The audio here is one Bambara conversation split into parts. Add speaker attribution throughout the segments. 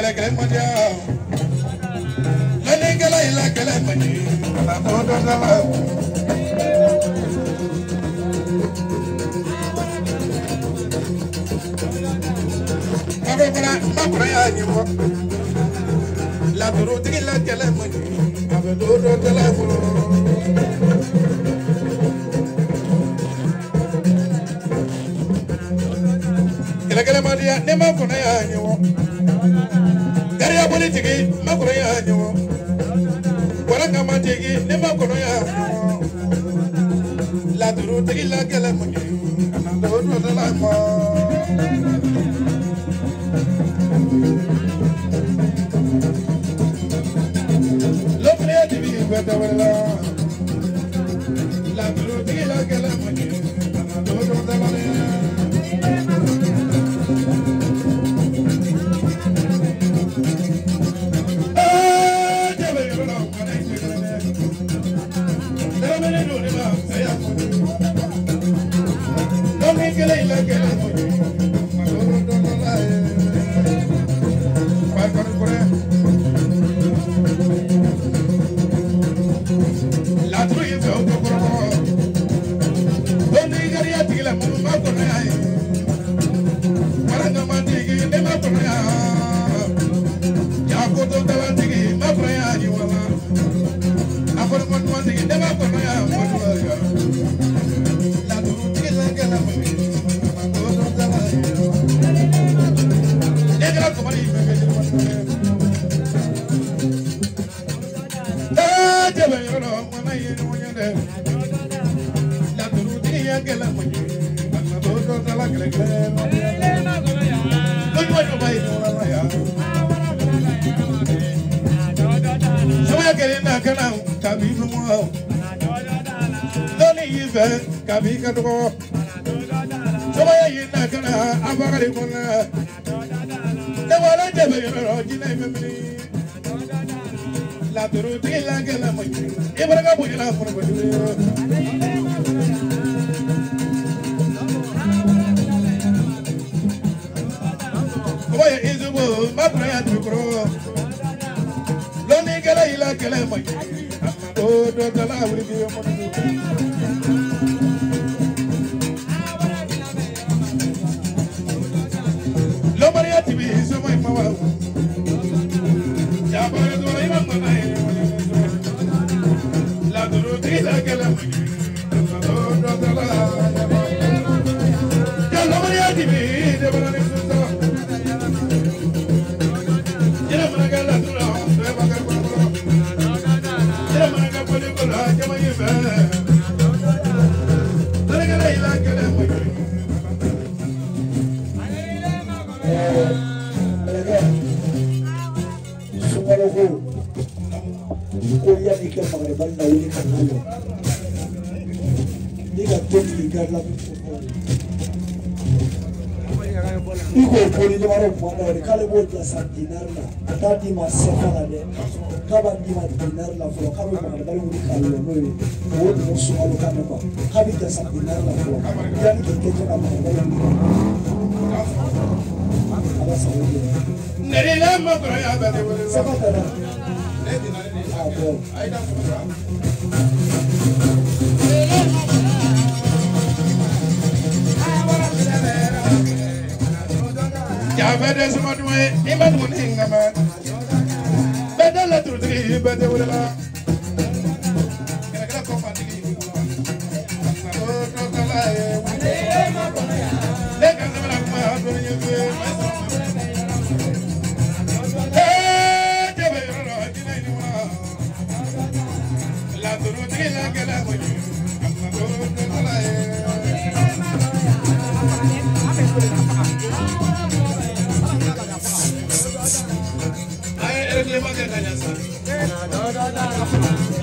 Speaker 1: Kɛlɛ kɛlɛ ma diya. Lɔnnikɛla yi la kɛlɛ ma ɲi. Kana to dɔ da la. Kado fana ma kɔrɔ y'a ɲɛfɔ. Laturutigi la kɛlɛ ma ɲi. A bɛ to dɔ da la fɔlɔ. Kɛlɛ kɛlɛ ma diya ne ma kɔnɔ y'a ɲɛfɔ. Gariya politiki ma kɔnɔ y'a ɲɛfɔ. Waraka tigi ne ma kɔnɔ y'a ɲɛfɔ. Laturutigi la kɛlɛ ma ɲi. Kana to dɔ da la ma. Lọ́pìnrin ti bí ìgbẹ́ta wẹ̀rẹ̀ la. Laturutigi la kɛlɛ ma ɲi. Kana to dɔ da la dɛ.
Speaker 2: K'ale b'o jasa dinari la a t'a d'i ma sɛfa la dɛ k'a b'a d'i ma dinari la fɔlɔ k'a bɛ magaribali wuli k'a lɔ n'o ye o y'o sunkalo kan de kuwa k'a bɛ jasa dinari la fɔlɔ yanni k'i kɛ ka magaribali wuli ala sago kɛ.
Speaker 1: Nɛrɛ ma kɔrɔ y'a bɛɛ de wele.
Speaker 2: Sɛfa tɛ dɛ.
Speaker 1: Ne dinari de.
Speaker 2: Ah bon.
Speaker 1: A ye da sɔrɔ. Jafɛ suma duman ye i ma tugu ni ŋama bɛɛ tɛ laturutigi bɛɛ tɛ wele la kɛlɛkɛla kɔfatigi ne kan sɛbɛn kuma dɔɔni ɲɛfɛ ee jɛbɛ yɔrɔ la jinɛ ni wa laturutigi la kɛlɛ kojugu a ye.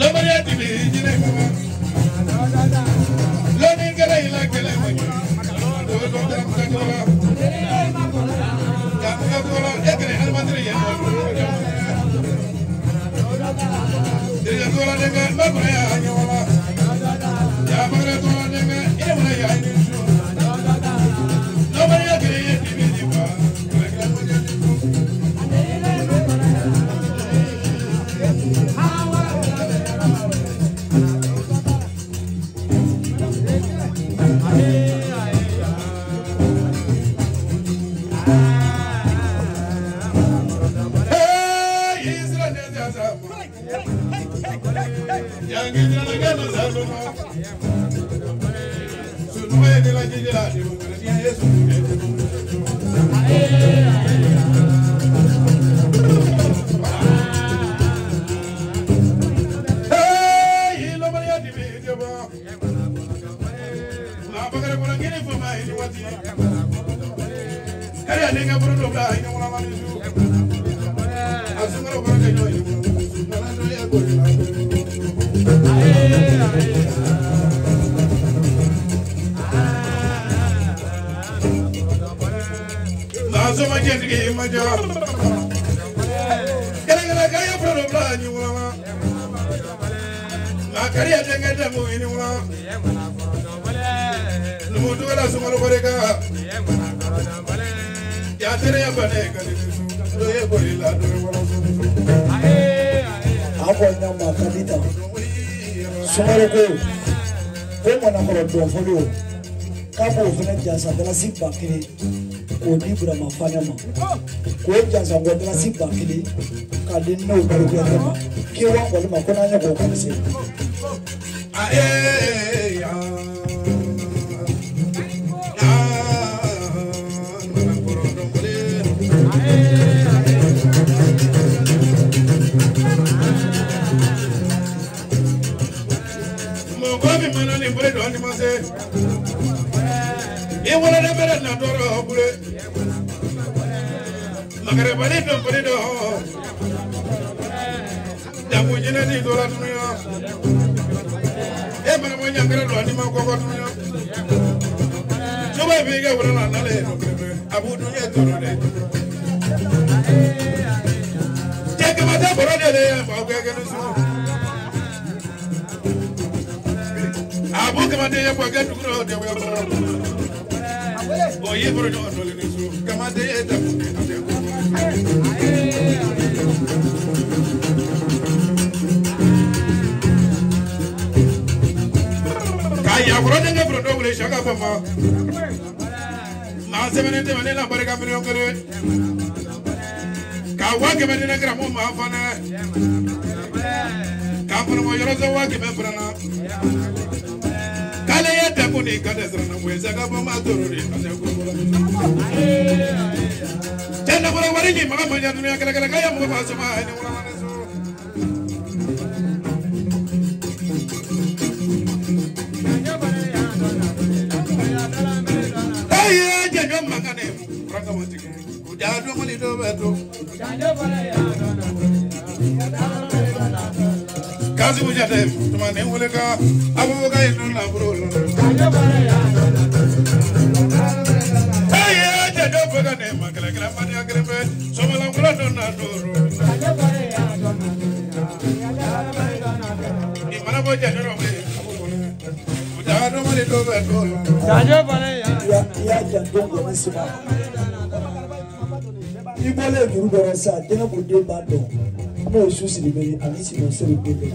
Speaker 1: Lọ́mọdé ti bí jinɛ kama lọ́ni kẹlẹ́ yìí la kẹlẹ́ ma ɲi e kɛlɛ alimatiri yɛn tɔla denkɛ n b'a kɔrɔ y'a ɲɛwala yabakɛrɛ tɔla denkɛ i mana y'a ni su lọ́mọdé kẹlẹ́ yẹ ti bí di wa kẹlẹ́ kẹlẹ́.
Speaker 2: Jansa dalasi ba kelen k'o di Burama Fanɛ ma k'o jansa bɔ dalasi ba kelen k'a di n'o balokuyatɛ ma k'e wa kɔli ma ko n'an ye k'o k'an se.
Speaker 1: Mɔgɔ min mana nin bolo don an ni ma se. I wolo de bere na doro bure magare bani do bure do jamu jine ni dora dunya e mana mo nyangara do ani ma ko ko dunya joba bi ga wala na nale no bure abu dunya toro de te ka ma ta boro de le ba ko ga no so abu ka ma te ya ko ga duguro de wa ko oye bro no no le nisu kama de eta kaya bro de bro do le shaka papa ma se mene te mene la baraka million kere ka wa ke mene na gramo ma fana ka bro mo yoro so wa ke me frana kale ya tapuni kale srana mweza ka boma torori kale kubola tena bora wariji mama manya dunia kale kale kaya mwa basema ni wala wana so hey jenyo mangane ranga watike ujado mali do beto kazi ujate tumane uleka abuka inu na bro hey jenyo pagane makala kala mani agrebe somala ngula donna doro ni mana bo jenyo robe ujado mali do beto
Speaker 2: Ya janto ngɔni sima i bɔlen juru dɔrɔn sisan Jɛnɛbu den b'a dɔn n'o ye su Sidibe ye ani Simɔn Sedu den bɛ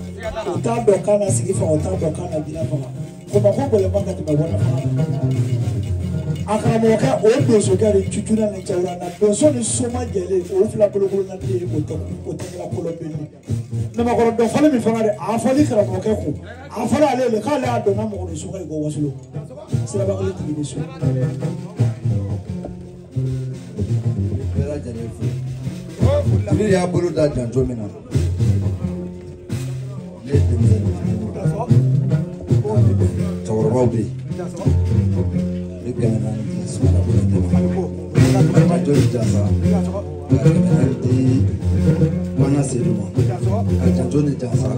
Speaker 2: o t'a dɔn k'a na sigi faga o t'a dɔn k'a na jinɛ faga o ma ko gɛlɛn ka tɛmɛ wara faga a karamɔgɔkɛ o donsokɛ de cucuna ni cɛwura na donso ni soma jɛlen o fila bolokolo na den o tɛ o tɛ kɛra kolonbeli namakɔrɔ dɔn fɔli min fana de a fɔli karamɔgɔkɛ kun a fɔra ale le k'ale y'a dɔn n'a mɔgɔ don so ka ko wasolon siraba kelen tigi bɛ so.
Speaker 3: Bɛɛ lajɛlen fo ne y'a bolo da janjo min na ne ye denmisɛnnin cɛkɔrɔbaw bɛ yen ne 400 di Sumala Konate ma ne ma joli jansa ka 400 di Wana Sedu ma ka janjo ni jansa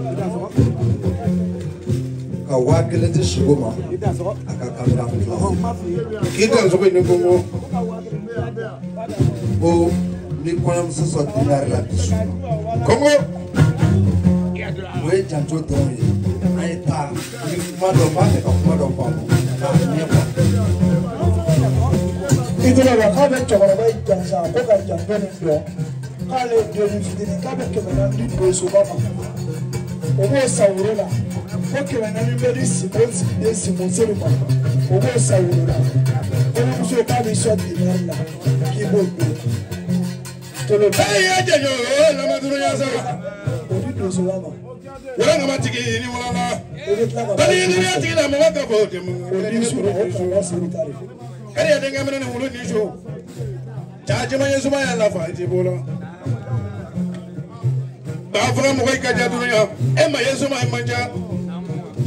Speaker 3: ka 1000 di Sigo ma a ka kamera fila.
Speaker 1: K'i dansogo ni kongo
Speaker 3: ko ni kɔɲɔmuso sɔn dinari la bi su
Speaker 1: kongo
Speaker 3: o ye janjo dɔrɔn ye an ye taa ni kuma dɔ n b'a fɛ ka kuma dɔ faamu k'a ɲɛ kuwa.
Speaker 2: I tɔgɔ la k'a bɛ cɛkɔrɔba in jansa ko ka janjo nin dɔn k'ale ye dennin fitinin k'a bɛ 400 di donsoba ma o b'o san woro la ko 400 bɛ di Simɔn den Simɔn Sedu ma o b'o san woro la kɔɲɔmuso k'a bɛ sɔn dinari la k'i b'o dun. Tolo
Speaker 1: bɛɛ y'a jɛjɔ lamaduru y'a sɔrɔ.
Speaker 2: O di donsoya ma.
Speaker 1: Wala kama tigi ni wala la.
Speaker 2: O bɛ tila ka.
Speaker 1: Bali ni tigi la mɔgɔ ka bɔ o tɛ mun.
Speaker 2: O di su o karamɔgɔ Seydou ta de.
Speaker 1: Kari ya denkɛ minɛ ni wulu ni su. Caa caman ye sumaya la fa i ti bɔ la. Ba faga mɔgɔ i ka ja dunuya e ma ye suma i man ja.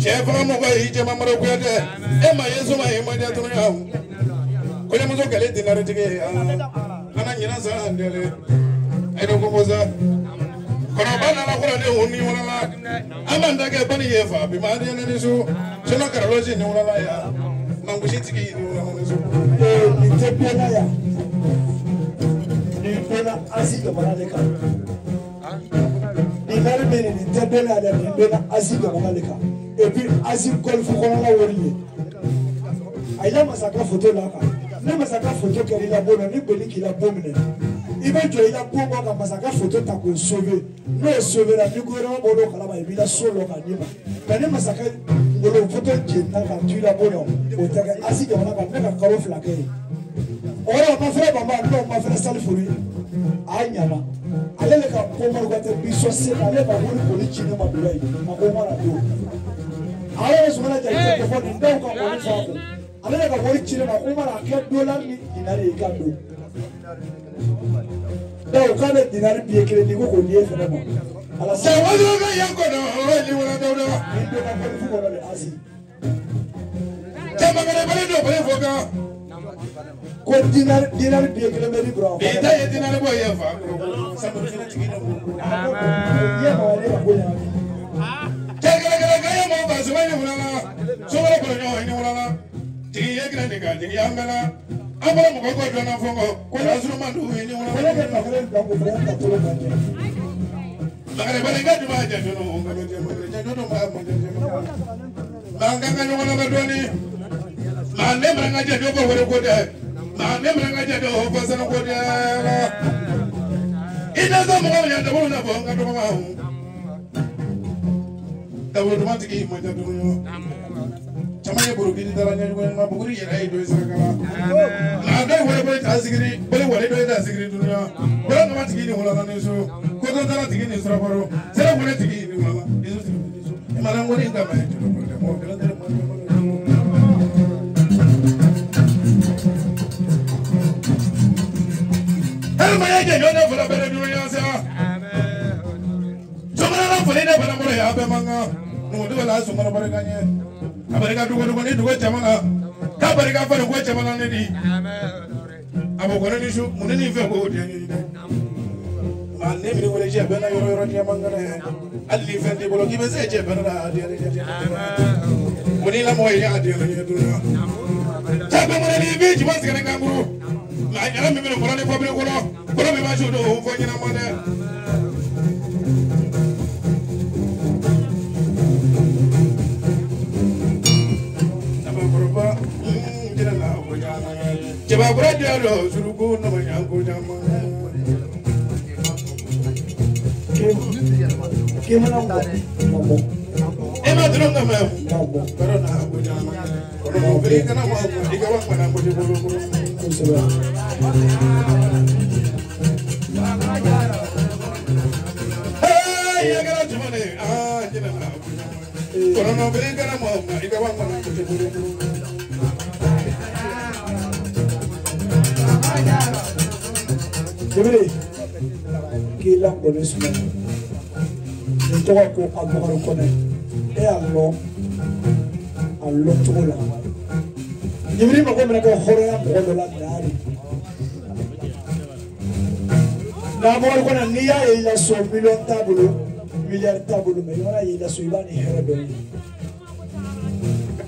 Speaker 1: Cɛ faga mɔgɔ i jɛma mara kuyatɛ e ma ye suma i man ja dunuya. Kɔɲɔmuso kɛlɛ dinaritigi ye ana ɲinan san an dɛlɛ. Ayi ko ko sa. Kɔnɔba nana kɔrɔden ni wala la. An b'an ta kɛ bani ye fa bi ma den ni su. Sɔnna karalɔsi ni wala la ya. Mangosi tigi ni wala ni su.
Speaker 2: Nin tɛ bɛɛ la yan. Nin bɛɛ la Asie jamana de kan. Dinari bɛ nin tɛ bɛɛ la dɛ, nin bɛɛ la Asie jamana de kan. Et puis Asie golfe kɔnɔna wari ye. A y'a masakɛ photo la kan. Ne masakɛ photo kɛra i la bon na, ni gbeli k'i la bon minɛ. I bɛ jɔ i la bon kɔ ka masakɛ photo ta k'o sauver. N'o sauver la, ni gouvernement bɔr'o kalama, i b'i la so lɔ k'a d'i ma. Nka ni masakɛ kunkolo photo jenina ka to i la bon na, o tɛ kɛ Asie jamana kan. Ne ka kalo 2 kɛ yen. O yɔrɔ ma fɛrɛ banba n'o ma fɛrɛ Salifori a ɲana. Ale le ka ko Madu tɛ bi sɔn se ale ka wari koli ci ne ma bila yen a ko mana don. Ale yɛrɛ Sumala Jakite ko fɔ nin dɔw ka kɔni fɔ a kun. Ale le ka wari ci ne ma ko mana kɛ dollar ni dinari ye i ka don. Dɔw k'a bɛ dinari biye kelen di ko k'o di e fɛnɛ ma. Ala sa.
Speaker 1: Wari ka yan kɔnɔ ni wala dawuda.
Speaker 2: Nin donna kɔni kɔnɔ de Asie.
Speaker 1: Caman bali dɔ bali fɔ kan.
Speaker 2: Ko dinari biye kelen bɛ di Burama.
Speaker 1: Bi ta ye dinari bɔ ye fa. Samuru fana tigi dɔ.
Speaker 2: I ye mɔgɔ ne ka ko ɲagami.
Speaker 1: Cɛ kɛlɛkɛlɛ ka ye mɔgɔ ba suma ni wula la. Sumala kɔrɔ ɲɔgɔn ni wula la. Tigi ye kelen de kan tigi an bɛɛ la. An bɔra mɔgɔ kɔ dɔn na fɔ kɔ. Ko lasuru man d'u ye ni wula la.
Speaker 2: Fɛnɛ kɛ makɛrɛ bila ko fɛnɛ ta tolo kan jɛ.
Speaker 1: Makɛrɛ bali ka juma jɛ dɔn o nkalon jɛ makɛrɛ jɛ dɔn ba ma jɛ jɛ. Maa kan ka ɲɔgɔn lamɛn dɔɔni. Maa ne mana ka jɛ dɔ ko wari ko dɛ. Maa ne mana ka jɛ dɔ ko sanu ko dɛ. I tɛ se mɔgɔ min ye dabolo na bɔ n ka dɔgɔ ma. Dabolo duman tigi ma jɛ dɔɔni. Caman ye borokini dara ɲɛjugu ma buguri yɛrɛ ye dɔ ye saraka la. Nka dɔw wari bolo ta sigiri bolo wari dɔ ye ta sigiri dunuya. Bolo kama tigi ni wula ni so. Koto dara tigi ni surakɔrɔ. Sira wari tigi ni wula ni so tigi ni so. I mana wari ta ma ye jolo bolo dɛ. Mɔgɔ kelen tɛ mɔgɔ kelen. Hali ma ye jɛ jɔn ne fɔlɔ bɛrɛ dunuya sa. Sɔmɔgɔla foli ne fana bolo ye a bɛɛ man kan. Numu la sɔmɔgɔ barika ɲɛ. A barika dugu dugu ni dugu caman na. K'a barika fari ko caman na ne di. A b'o kɔnɔ ni su mun ni fɛn k'o diya ɲini dɛ. Maa ne mi wele cɛ bɛɛ na yɔrɔ yɔrɔ diya man kɛnɛ. Hali ni fɛn t'i bolo k'i bɛ se cɛ bɛɛ la a diya ne diya. Ko n'i lamɔgɔ ye a diya ne ɲɛ dunuya. Cɛ bɛɛ mɔnɛ ni b'i juma sigɛrɛ kankuru. Maa ɲɛna min bɛ kɔnɔ ni fɔbili kɔnɔ. Kɔnɔ min b'a su don o fɔ ɲɛnama dɛ. Cɛbakura diya dɔ suruku nɔgɔya ko caman.
Speaker 2: K'i mana bɔ.
Speaker 1: E ma dɔrɔn ka mɛn. Kɔrɔ na ko caman. Kɔrɔ bere kana ma i ka wa kana ko bolo bolo.
Speaker 2: Kosɛbɛ.
Speaker 1: Ee ya kɛra jumɛn de ye? Aa jɛnɛ na ko caman. Kɔrɔ bere kana ma i ka wa kana ko bolo bolo.
Speaker 2: Jebele k'i langɔlen suma nin tɔgɔ ko Abubakari Kɔnɛ e y'a lɔn a lɔn cogo la Jebele mako bɛna kɛ hɔrɔnya mɔgɔ dɔ la dari nka Abubakari Kɔnɛ n'i y'a ye i la so miliyɔn t'a bolo miliyari t'a bolo mɛ i mana ye i la so i b'a ni hɛrɛ dɔ ye.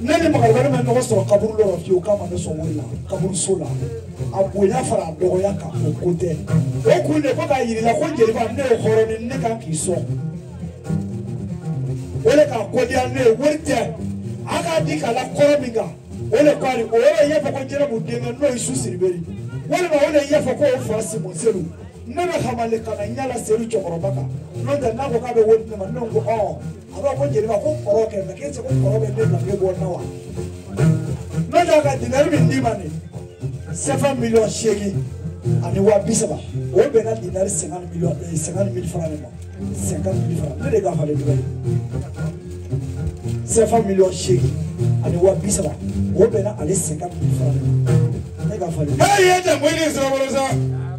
Speaker 2: Ne ni Makari ma ɲɔgɔn sɔrɔ kaburu dɔ la fiyewu k'a ma ne sɔn wari la kaburuso la a bonya fara a dɔgɔya kan o ko tɛ o kun de ko k'a yir'i la ko jeliba ne ye hɔrɔn ye ne kan k'i sɔn o de k'a ko diya ne ye wari tɛ a k'a di k'a la kɔrɔ min kan o de ko ale o yɔrɔ i y'a fɔ ko Jɛnɛbu denkɛ n'o ye su Siriberi walima o de y'a fɔ ko o fa Simɔn Sedu ne bɛ hamali ka na ɲɛ la Sedu cɛkɔrɔba kan n'o tɛ n'a ko k'a bɛ wari di ne ma ne ko ɔ a b'a ko jeliba ko kɔrɔ kɛ mɛ k'e tɛ ko kɔrɔ bɛ ne bila ne bɔ na wa n'o tɛ a ka dinari min d'i ma nin CFA miliyɔn 8 ani 30,000 o bɛnna dinari 50 millions 50 000 francs de ma 50 000 francs ne de ka falen tuguni CFA miliyɔn 8 ani 30,000 o bɛnna ale 50 000 francs de ma ne ka falen.
Speaker 1: Hali ye jɛnbo ni sɔrɔ bolo sa.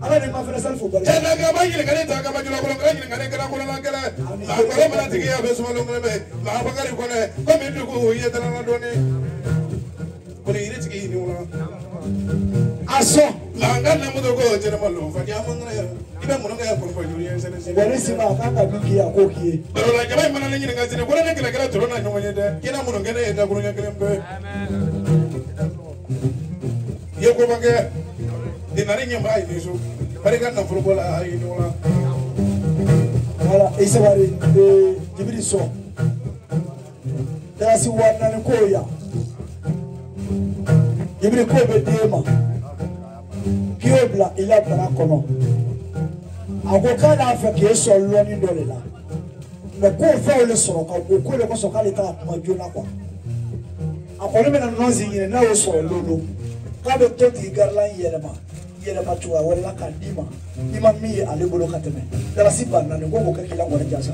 Speaker 2: Ala ni ma fana sali fo barika.
Speaker 1: Cɛ ka ba ɲininkali ta ka ba jula kɔnɔ ka ɲininkali kɛra kɔnɔna kɛlɛ. Maa kɔrɔ mana tigi a bɛ sumalo kɔnɔ bɛ maa bakari kɔnɔ komi dugu ye dalala dɔɔni. Kɔni yiri tigi ni wula.
Speaker 2: A sɔn.
Speaker 1: Maa ka namuso ko jɛnɛma lo fa diya man kɛnɛ i bɛ mun kɛ kɔrɔfɔ juru ye sɛnɛ sɛnɛ.
Speaker 2: Wari sima a kan ka min k'i ye a k'o k'i ye.
Speaker 1: Barola jama in mana ne ɲininka sini ko ne ni kɛlɛkɛla tɔrɔ na ɲɔgɔn ye dɛ k'i na mun kɛ ne ye dakuru ɲɛ kelen pe. I ye koba kɛ. Dinari ɲɛmaa ye ni so barika nafolo bɔ la a ye ɲɔgɔn la.
Speaker 2: Voilà i sabari Djibiri sɔn. Dalasi 4000 ko yan. Djibiri ko bɛ d'e ma. K'i y'o bila i la bara kɔnɔ. A ko k'a b'a fɛ k'e sɔn lɔnni dɔ de la. Mɛ k'o fɛnw de sɔrɔ ka o ko de kosɔn k'ale t'a kuma joona quoi. A kɔni bɛna nɔnsi ɲini n'a y'o sɔrɔ don don. K'a bɛ to tigi garilan yɛlɛma yɛlɛma cogoya wɛrɛ la k'a d'i ma i ma min ye ale bolo ka tɛmɛ dalasi 4000 ko k'o kɛ k'i la ŋɔni jasa.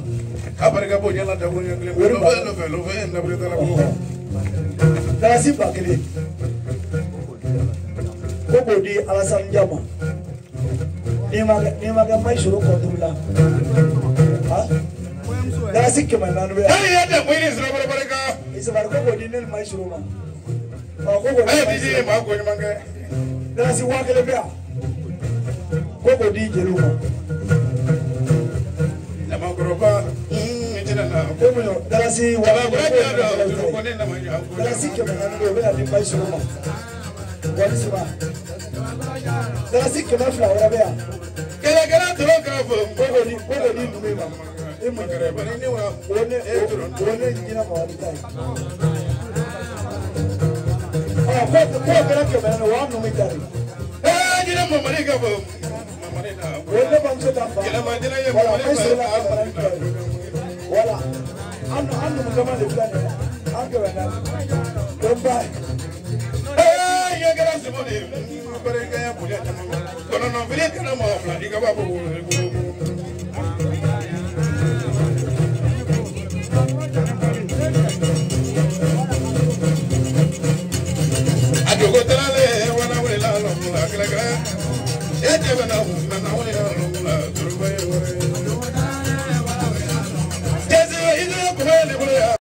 Speaker 1: K'a barika bo ɲɛna dakuru ɲɛ kelen lɔfɛ lɔfɛ nabure t'a la ko.
Speaker 2: Dalasi 1000 ko k'o di Alasani Dia ma n'i ma kɛ Mayisoro kɔnturu la dalasi 400 bɛ yan.
Speaker 1: Hali ye tɛ ko i ni sira bolo barika.
Speaker 2: I sabari ko k'o di ne ni Mayisoro ma.
Speaker 1: Ayi diji ye maa ko ɲuman kɛ.
Speaker 2: Dalasi 1000 bɛ yan ko k'o di jeliw ma.
Speaker 1: Namakɔrɔba n tɛna na.
Speaker 2: Ko mun ye dalasi 1000 dalasi 400 bɛ yen o bɛ na di Mayisoro ma. Wali sima dalasi 200 wɛrɛ bɛ yan.
Speaker 1: Kɛlɛkɛla tɔrɔ k'a fɔ.
Speaker 2: Ko k'o di numu ma. E mun ye o ne jinɛ Mamadu ta ye. Ɔ k'o kɛra 400 o y'a numu ta ye.
Speaker 1: Ee jinɛ Mamadu ka fɔ.
Speaker 2: O ye ne bamuso ta fa.
Speaker 1: Yɛlɛma jinɛ ye
Speaker 2: Voilà
Speaker 1: Mamadu
Speaker 2: Mayisoro
Speaker 1: fa.
Speaker 2: la 400 ta ye. Voilà an numu kama de filɛ nin ye an 400. O ba.
Speaker 1: Ee ɲɛ kɛra sɛbɛn de ye. Barika ya bonya caman. Kɔnɔnɔnfili kana mɔgɔ fila di ka b'a fɔ ko. A dogo talale wana wele la lɔngu la kɛlɛkɛlɛ. E cɛ bɛ na kun na wele la lɔngu la turuba ye wɛrɛ. Jɛsi i ni kuma ye ne bolo yan.